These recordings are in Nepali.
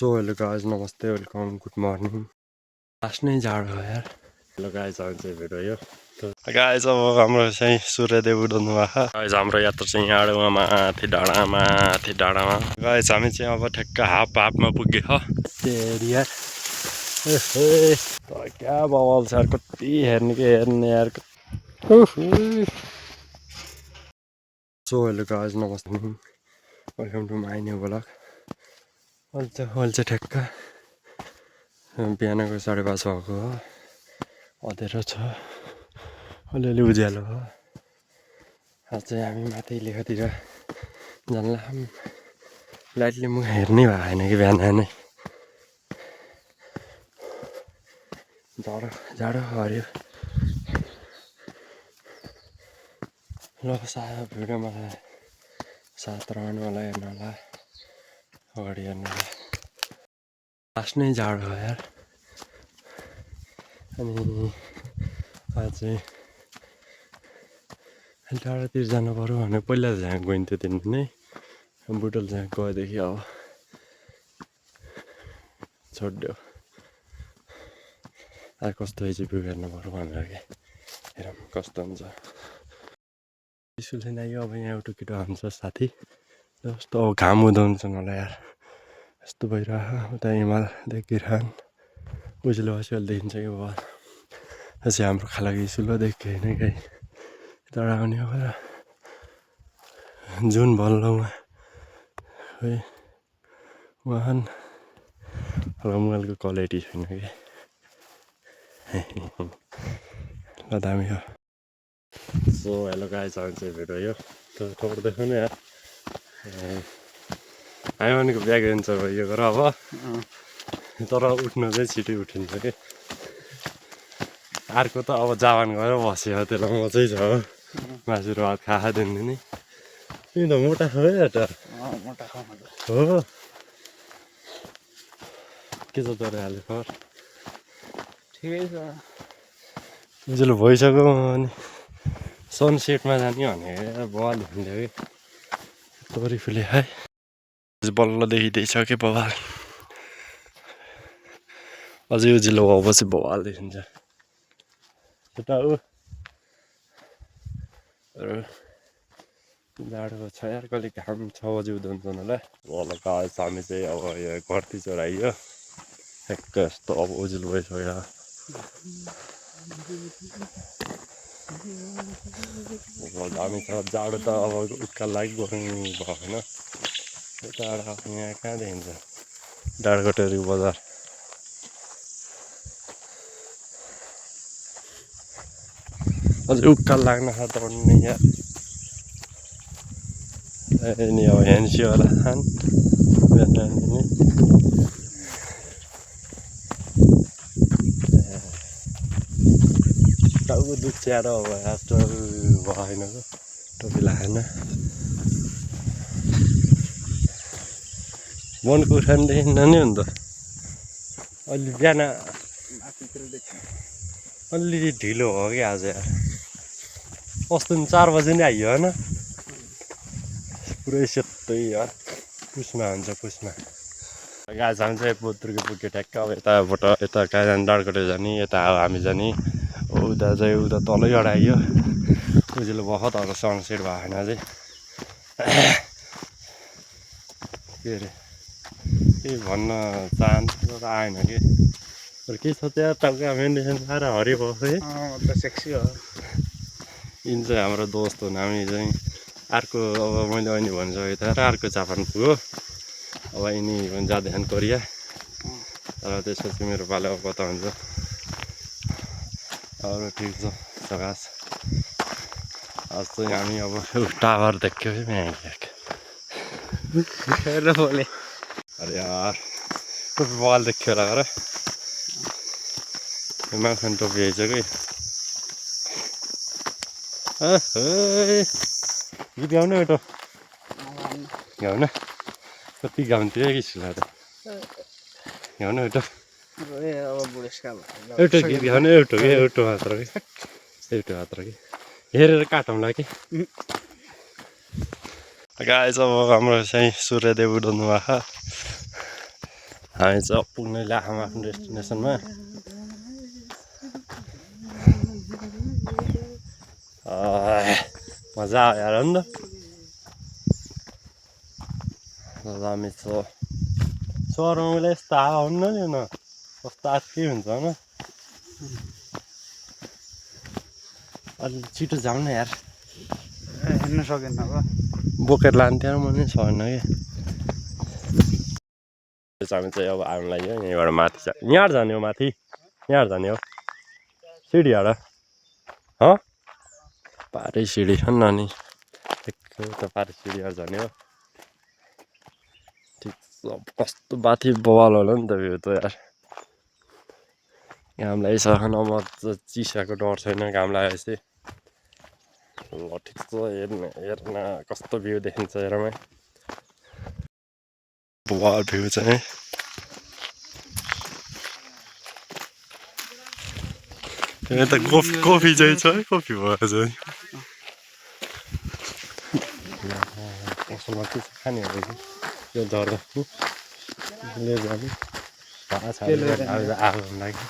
सो हेलो गाइस, नमस्ते, वेलकम, गुड मर्निङ। आफ्नै जाडो हो यार। हेलो गाइस, आज चाहिँ भेट भयो गाइस। अब हाम्रो चाहिँ सूर्यदेव उदाउनु भएको गाइस। हाम्रो यात्रा चाहिँ यहाँ माथि डाँडामा गाइस। हामी चाहिँ अब ठ्याक्क हाफमा पुग्यो हो त्यो एरिया। क्या बवाल छ यार, कति हेर्ने यार। सो हेलो गाइस, नमस्ते, welcome to my new blog. अहिले चाहिँ ठ्याक्क बिहानको 5:30 भएको हो। अँध्यारो छ, अलिअलि उज्यालो हो। आज चाहिँ हामी माथि लेखतिर जानला लाइटले मुख हेर्नै भएको छैन कि बिहान नै जाडो हऱ्यो। ल साथ भिडियोमा साथ रहनु होला, हेर्नु होला, अगाडि हेर्नु होला। आफ्नै जाडो हो यार। अनि आज चाहिँ टाढातिर जानु पऱ्यो भने पहिला जहाँ गइन्थ्यो त्यहाँदेखि नै बुटल जहाँ गएदेखि अब छोडिदियो। आज कस्तो हिजो हेर्नु पऱ्यो भनेर क्या, हेरौँ कस्तो हुन्छ। स्कुल आयो। अब यहाँ एउटा केटा हुन्छ साथी, जस्तो अब घाम उदाउँछ मलाई यार, यस्तो भइरहेको। उता हिमाल देखिरहन्, उज्यालो बस्यो देखिन्छ कि बाबा। त्यसै हाम्रो खालाको स्कुल देखि होइन गाई, टाढा आउने हो र जुन भल्लोमा है उहाँ मोबाइलको क्वालिटी छैन कि ल दामी हो। सो हेलो गाइस, आज चाहिँ भेट भयो। खबर देख्नु नि यार, हामी भनेको ब्याग हुन्छ यो गर अब, तर उठ्नु चाहिँ छिटै उठिन्छ कि। अर्को त अब जावान गएर बस्यो, त्यसलाई म चाहिँ छ मासु र भात खा दिनु नि। तिमी त मोटा खा है त हो। के छ तर हाल्यो खबर? ठिकै छ, उज्यालो भइसक्यो। अनि सनसेटमा जाने भने बवाल हुन्थ्यो कि, तोरीफुले है बल्ल देखिँदैछ कि बवाल। अझै उज्यालो भएपछि बवाल देखिन्छ। यता जाडो छ यार, कहिले घाम 6 बजी उदाउँछन् होला। होला गाइस, हामी चाहिँ अब यो घरती चढाइयो ठ्याक्क यस्तो अब उज्यालो भइसक्यो। दामी छ जाडो त अब उकाल लागि गर्नु भएको होइन। यता यहाँ कहाँ देखिन्छ डाँडाकोटेरी बजार। अझै उकाल लाग्न खतरनी यार। नि अब हेन्सियोला खान टाउको दुख्याएर अब आफ्टर भएन टोपी लगाएन। वनको उठानदेखि नानी हो नि त। अलि बिहान अलिअलि ढिलो हो कि आज यार। अस्ति 4 बजी नै आइयो होइन, पुरै सेतै यार। पुसमा हुन्छ, पुसमा गाज हामी चाहिँ पुग्यो ठ्याक्क। अब यताबाट यता कहाँ जाने, डाँडाकोटे जाने, यता अब हामी जाने। उता चाहिँ उता तलै अडाइयो उज्यालो भयो तर सनसेट भएको छैन अझै। के अरे केही भन्न चाहन्छु तर आएन कि। के छ त्यहाँ टाउका मेन्टेसन आएर हरियो भएको है सेक्सी हो। यिनी चाहिँ हाम्रो दोस्त हुन्। हामी चाहिँ अर्को अब मैले अहिले भनिसकेँ त अर्को जापान पुग्यो। अब यिनी जाँदैछन् कोरिया, तर त्यसपछि मेरो पालो कता हुन्छ। अरू ठिक छ सकाश। आज चाहिँ हामी अब टावर देख्यो कि म्याक बोले अरे यार टोपी बवाल देख्यो होला गर। माखन टोपी आइछ कि गीत गाउनु एउटा गाउन। कति गाउँथ्यो कि सुला त गाउनु एउटा एउटा गीत गाउनु। एउटा मात्र कि हेरेर काटौँला कि। गाइस अब हाम्रो चाहिँ सूर्यदेव उदाउनु भएको। हामी चाहिँ पुग्नै लाग्यौँ आफ्नो डेस्टिनेसनमा मजा आयो यार नि त दामी छ सहरमा यस्तो हावा हुन्न नि न कस्तो आत्कै हुन्छ होइन अलि छिटो जाउँ न यार हिँड्न सकेन अब बोकेर लान्थ्यो म नि सकेन कि हामी चाहिँ अब आउनु लाग्यो यहीँबाट माथि यहाँबाट जाने हो माथि यहाँबाट जाने हो सिँढीबाट पारै सिँढी छ नि अनि त पारै सिँढीबाट जाने हो ठिक कस्तो माथि बवाल होला नि त यो त यार घाम लागिसकेन म चिसाको डर छैन घाम लागेपछि ल ठिक छ हेर्न कस्तो भ्यू देखिन्छ हेरमै बवाल भ्यू चाहिँ यता कफी चाहिँ छ है कफी भयो चाहिँ पसलमा के छ खानेहरू यो झर्दा लिएर जाने आगो लागि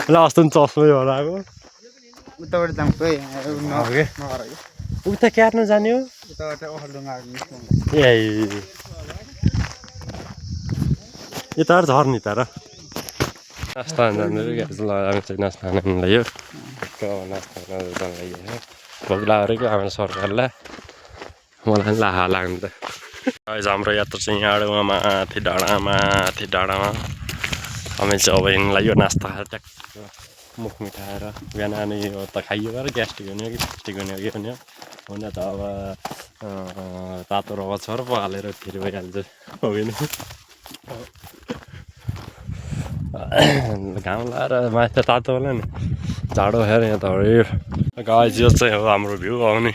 ल अस्ति पनि चस्मै हराएको उताबाट जान्छ उता क्यार्न जाने हो ए यताबाट झर्ने त र नास्ता जानु लगाएको चाहिँ नास्ता खानु लाग्यो नास्ता जानु लाग्यो भोक लाग्यो कि हाम्रो सरकारलाई मलाई लाहा लाग्नु त हाम्रो यात्रा चाहिँ यहाँबाट माथि डाँडामा हामी चाहिँ अब हिँड्नु लाग्यो नास्ता खाएर ट्याक्क मुख मिठाएर बिहान अनि यो त खाइयो र ग्यास्ट्रिक हुने कि ग्यास्ट्रिक हुने के हुने हुन त अब तातो रगत छ र पो हालेर फेरि भइहाल्छ हो कि घाम लगाएर माथि त तातो होला नि जाडो हेर यहाँ त गाइस यो चाहिँ हो हाम्रो भ्यू आउने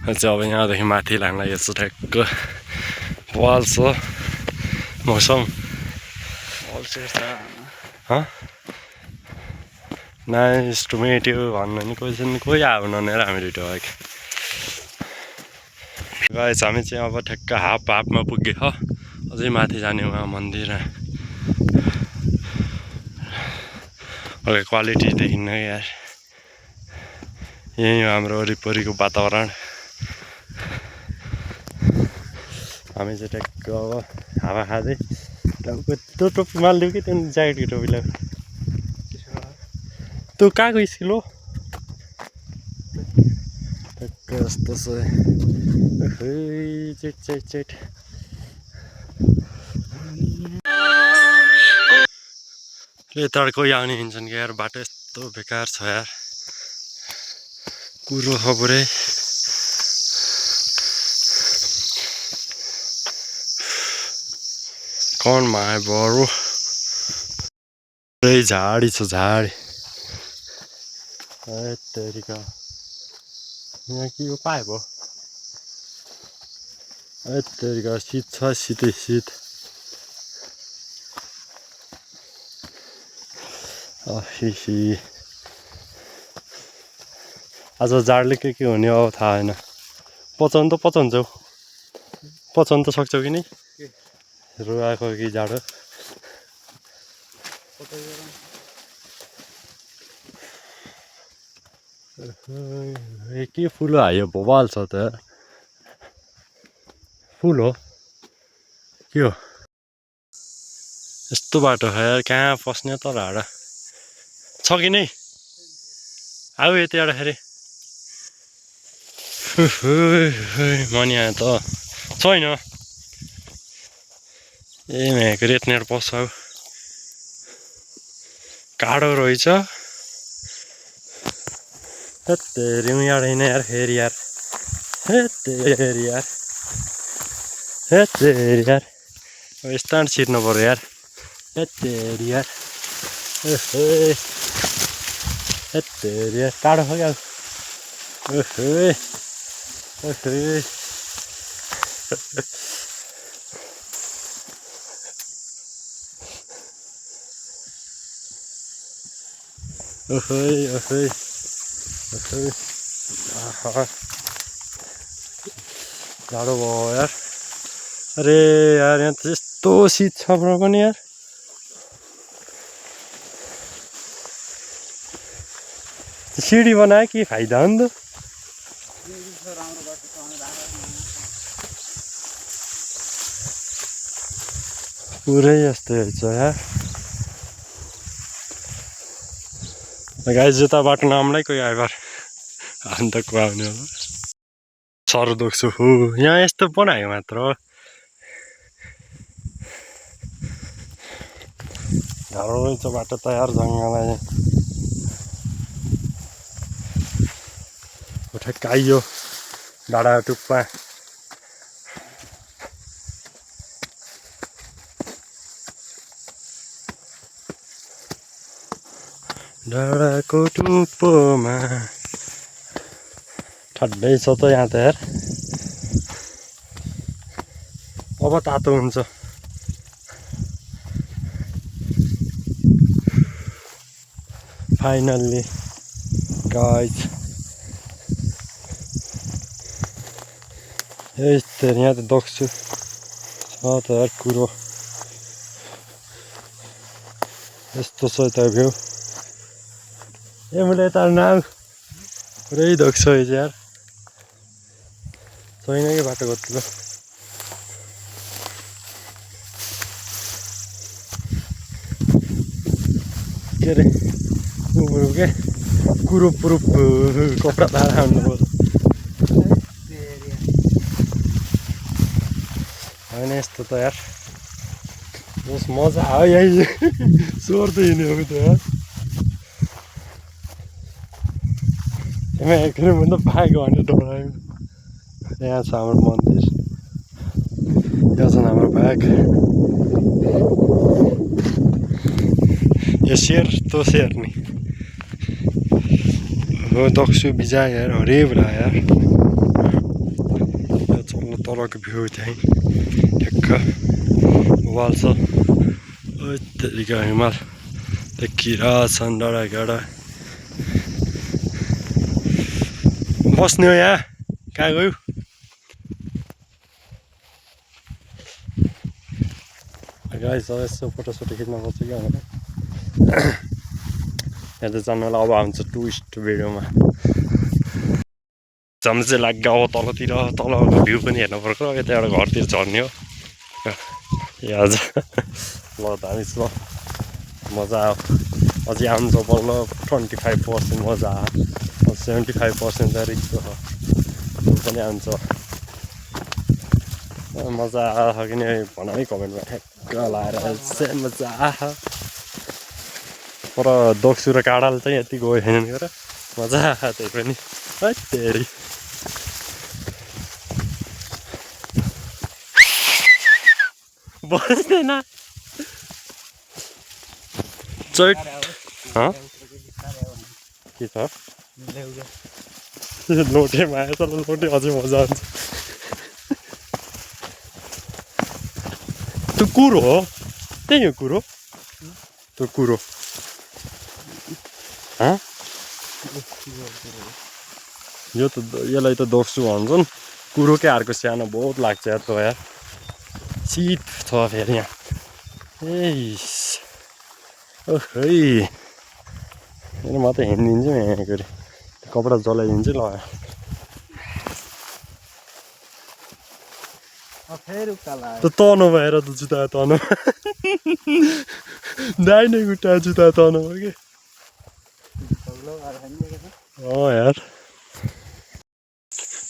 चाहिँ अब यहाँदेखि माथि लाग्न यो चाहिँ ठ्याक्क बवाल छ मौसम नाइस टु मेट यु भन्नु नि कोही आयो भनेर हामी दुइटा भयो गाइस हामी चाहिँ अब ठ्याक्क हाफमा पुगे हो अझै माथि जाने उहाँ मन्दिर क्वालिटी देखिन्न यार यही हो हाम्रो वरिपरिको वातावरण हामी चाहिँ ट्याक्क अब हावा खाँदै त्यो टोपी मालिदियो कि त्यहाँदेखि ज्याकेटको टोपी लगायो त्यो कहाँको स्किल हो ट्याक्क यस्तो छ चेट यताबाट कोही आउने हिँड्छन् कि यार बाटो यस्तो बेकार छ यार कुरो छ पुरै कौन माए बरु पुरै झाडी छ झाडी तेरिका यहाँ के हो पाइप हो तेरिका शीत छ शीतै शीत आज जाडले के हुने अब थाहा छैन पचाउनु त पचाउँछौ पचाउनु त सक्छौ कि नि रुवाएको कि जाडो के फुल आयो भोबाल छ त फुल हो के हो यस्तो बाटो यार कहाँ पस्ने त हाडा छ कि नै आऊ यतिबाट फेरि मनी आयो त छैन ए म्याको रेतनेर पस्छ काडो रहेछ तेरि यहाँबाट हिँड यार फेरि यार तेरि यार तेरि यार यस्तो छिर्नु पर्यो यार तेरि यार तेरि यार टाढो छ क्या जाडो भयो यार अरे यार यहाँ त यस्तो शीत छ ब्रो पनि यार सिडी बनायो के फाइदा हो नि त पुरै यस्तै रहेछ यार गाइस जुत्ता बाटो नामलाई कोही आइबार अन्त को आउने होला सर दुख्छु हो यहाँ यस्तो बनायो मात्र गाह्रो रहेछ बाटो त यार जङ्गलमा ठ्याक्क आइयो डाँडा टुप्पा डाँडाको टुप्पोमा ठड्डै छ त यहाँ त यार अब तातो हुन्छ फाइनल्ली गाइज यस्तो यहाँ त देख्छु छ त यार कुरो यस्तो छ त भ्यू ए मैले यता नाम पुरै देख्छु यार छैन कि बाटो कतिको के अरे के कुरो पुरुप कपडा तारा हान्नुपर्छ होइन यस्तो त यार बस मजा आयो यही स्वर त हिँड्यो अब त यार एक भन्दा पाएको भने डरायो यहाँ छ हाम्रो मन्दिर यहाँ छ हाम्रो बाघ यो शेर तो शेर नि हो दक्छु बिजा यार हरे भरा यार चल्नु तलको भ्यू चाहिँ ठ्याक्क वाल छ त्यतिका हिमाल देखिरहेछन् डाँडाकाँडा बस्ने हो यहाँ कहाँ गयो गाइस यसो फोटोसोटो खिच्न पर्छ क्या भनेर यहाँ त जान्नुलाई अब आउँछ टुरिस्ट भिडियोमा जानु चाहिँ लाग्यो अब तलतिर तलको भ्यू पनि हेर्नु पर्छ यता एउटा घरतिर झर्ने हो ए आज ल धामिस ल मजा आयो अझै आउँछ बल्ल 25% मजा आयो 75% त रिक्स छ त्यो पनि आउँछ मजा आयो कि नि भन है कमेन्टमा ठ्याक्क लाएर मजा आयो तर दोक्सु र काँडाले चाहिँ यति गयो छैन गएर मजा आयो त्यही पनि है तेरी बस्दैन चैट के छ लोटे माया छ लोटे अझै मजा आउँछ त्यो कुरो हो त्यही हो कुरो त्यो कुरो यो त यसलाई त दोक्सु भन्छन् कुरोकै अर्को सानो बहुत लाग्छ यार त यार सिट छ फेरि यहाँ ए ओखै म त हिँडिदिन्छु यहाँ गरी कपडा जलाइदिन्छु ल त तनो भएर त जुत्ता तनो दाहिने खुट्टा जुत्ता तनो भयो कि यार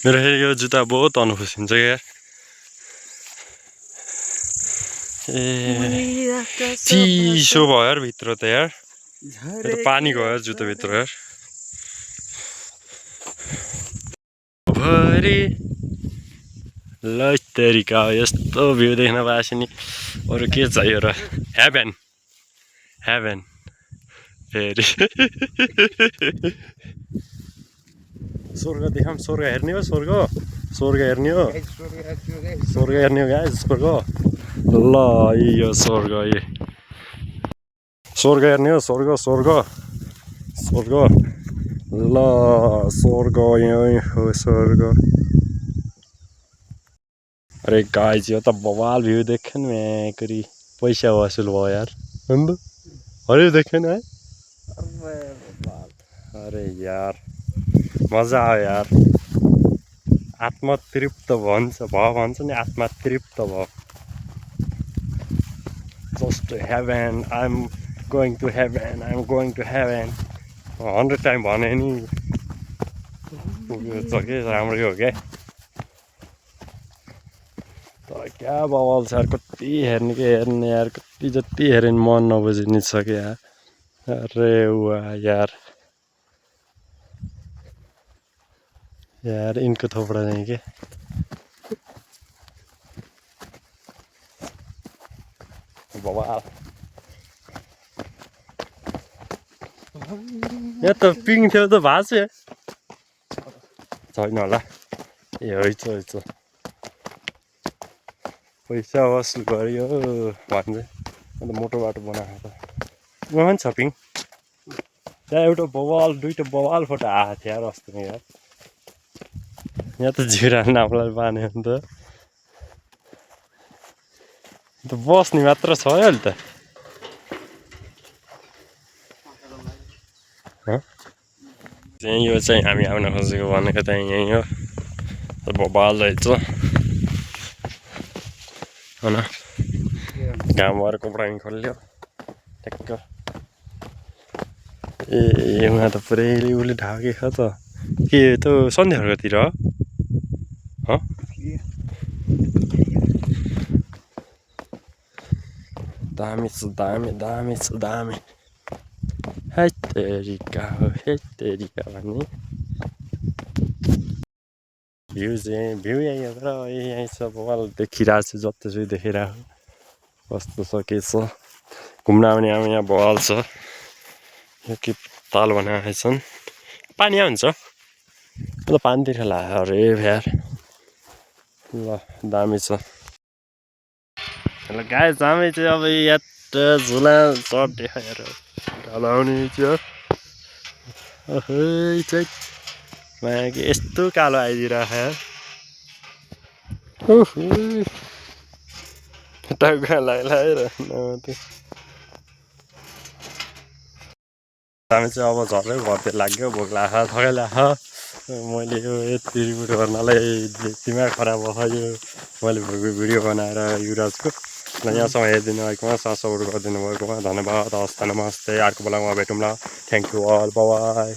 मेरो फेरि यो जुत्ता बहुत तनो खुसिन्छ क्या ए चिसो भयो यार भित्र त यार यो त पानी गयो यार जुत्ताभित्र यार भरि लैतरिका यस्तो भ्यू देख्न पाएपछि नि अरू के चाहियो र हेभेन हेभेन फेरि स्वर्ग देखाऊँ स्वर्ग हेर्ने हो स्वर्ग स्वर्ग हेर्ने हो स्वर्ग हेर्ने हो गाइस स्वर्ग ल यो स्वर्ग यो स्वर्ग हेर्ने हो स्वर्ग स्वर्ग स्वर्ग ल स्वर्ग यही हो स्वर्ग अरे गाइस यो त बवाल भ्यू देख्यो नि मैं करी पैसा वसूल भयो यार होइन त अरे देख्यो नि है अरे यार मजा आयो यार आत्मा तृप्त भन्छ नि आत्मा तृप्त भयो just heaven I am going to heaven I am going to heaven 100 time भने नि पुग्यो छ के राम्रै हो क्या तर क्या बवाल छ यार कति हेर्ने के हेर्ने यार कति जति हेर्ने मन नबुझिने छ क्या यार अरे वाह यार इनको थोपड़ा नहीं के बवाल यहाँ त पिङ थियो त भएको छैन होला ए हैछ पैसा वसुल गर्यो भन्दै अन्त मोटो बाटो बनाएको त उहाँ पनि छ पिङ त्यहाँ एउटा बवाल दुईटा बवाल फोटो आएको थियो यार अस्ति नै यार यहाँ त जिरा नामलाई बान्यो नि त बस्ने मात्र छ है अहिले त यो चाहिँ हामी आउन खोजेको भनेको चाहिँ यहीँ हो बवाल रहेछ होइन घाम भएर कपडा पनि खोल्यो ठ्याक्क ए उहाँ त पुरै उसले ढाकेको त के त सन्ध्याहरूतिर हो दामी छ हेत्तेरिका भन्ने भ्यू यहीँ हो र यहीँ छ बवाल देखिरहेको छु जतिसुकै देखिरहेको कस्तो छ के छ घुम्न आउने अब यहाँ बवाल छ यो के ताल बनाएका छन् पानी आउँछ ल पानीतिर लाग्यो अरे यार ल दामी छ ल गाइस हामी चाहिँ अब यहाँ झुला चढ देखाएर ढलाउने चाहिँ चाहिँ मागे यस्तो कालो आइदिरहेको टाउका लगाएर हामी चाहिँ अब झर्दै घरतिर लाग्यो भोक लाग्यो थकै लाग्यो मैले यो यति रिपोर्ट गर्नलाई दिमाग खराब भयो यो मैले भिडियो बनाएर युवराजको र यहाँसम्म हेरिदिनु भएकोमा साथ सपोर्ट गरिदिनु भएकोमा धन्यवाद हस् नमस्ते अर्को बेलामा भेटौँला थ्याङ्क यू अल बाई